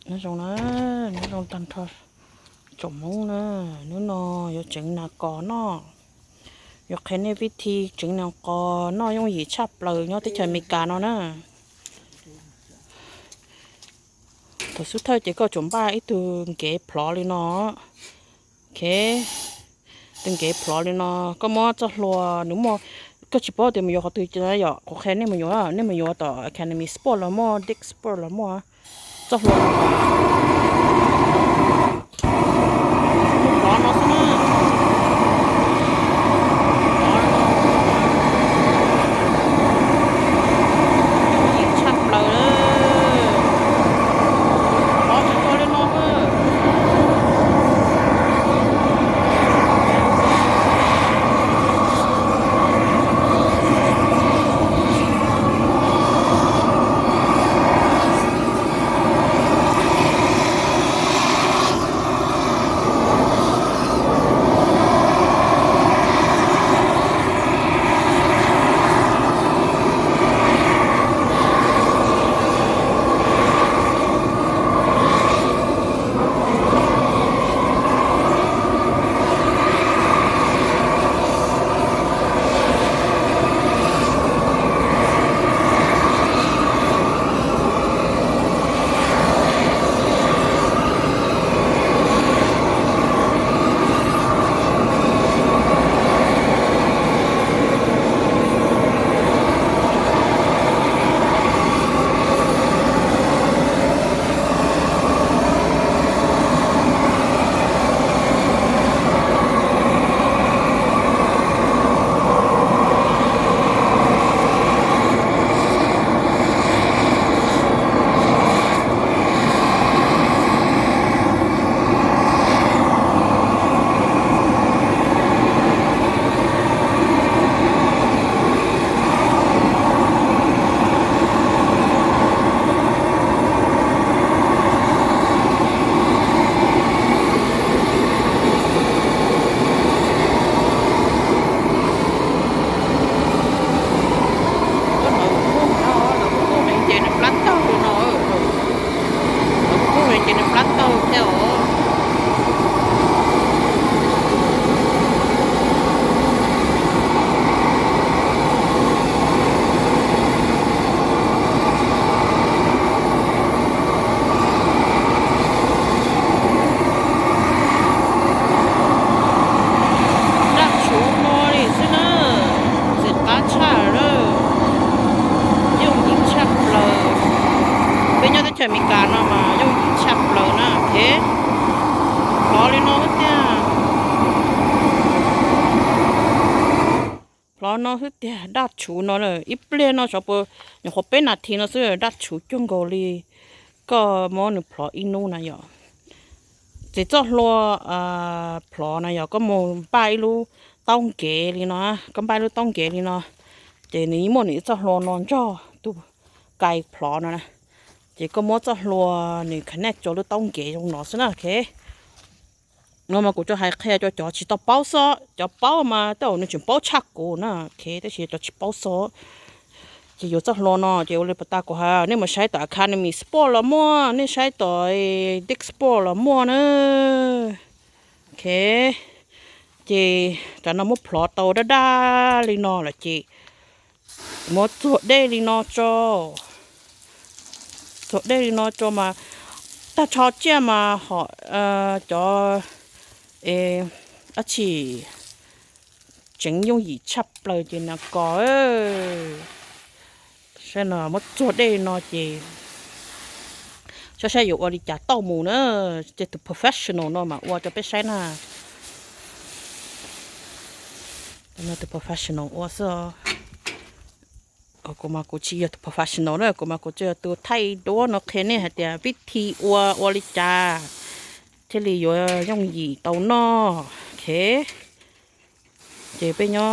Nyob zoo na, nyob zoo tag nrho tsoom Hmoob na, hnub no yuav tseev nas kos noj. Yuav qhia nej vib thi tseev nas kos noj yooj yim tshaj plaws nyob teb chaws Amelikas no na. Thaum xub thawj ces koj tsuas npaj ib tug nkev plhov li no. Ok, tus nkev plhov li no, koj muab txoj hlua, nws muaj, koj tsis paub tias mus yuav qhov twg yom, kuv qhia nej mus yuav, nej mus yuav tom Academy Sport los muaj, Dick's Sport los muaj. Txoj hlua no, hlua no xwb na. Tshaj plaws, hlua tsis tau li no. Lawv kuj poob heev ces nws plab tawg li no, lawv kuj poob heev ces nws plab tawg thiab os. Daj tshuv no li xwb na, txiv qab tshaj lawm, yooj yim tshaj plaws. Peb nyob teb chaws Amelikas no mas yooj yim tshaj plaws na, ok. Plhov li no xwb tiag. Plhov no xwb tiag, daj tshuv no na, ib pliag no xyov puas nyuam qhuav peb nas this no xwb daj tshuv cuag nkaus li koj muab nws plhov ib hnub na yom. Ces txoj hlua plhov na yom, koj mus npaj ib lub taub nkev li no, koj npaj ib lub taub nkev li no, ces nws yeej muaj nws ib txoj hlua no nrog tus kai plhov no na. Ces koj muab txoj hlua nws connect rau lub taub nkev zoo no xwb na, ok. No mas kuv tsuas hais qhia rau cov tsis tau paub xwb, cov paub mas tej zaum nws tseem paub tshaj kuv na, ok, tab sis cov tsis paub xwb. Ces yuav txoj hlua no ces ua li puas tas kuv hais, nej mus saib tom Academy Sport los muaj, nej saib tom Dick's Sport los muaj na. Ok, ces cov no muab plhov tau daj daj li no lawm ces muab txuag dej li no tso. Txuag dej li no tso mas tag nrho tsiaj mas hom cov dab tsi tseev yooj yim tshaj plaws ces nas kos. Saib no muab txuag dej li no ces saib saib yuav ua li cas tau mus na. Ces tus professional no mas ua rau peb saib na. Tus professional ua xwb. Kuv mas kuv tsis yog tus professional na, kuv mas kuv tsuas yog tus thaij duab no qhia nej hais tias vib thi ua ua li cas thiaj li yuav yooj yim tau noj, ok. Ces peb nyob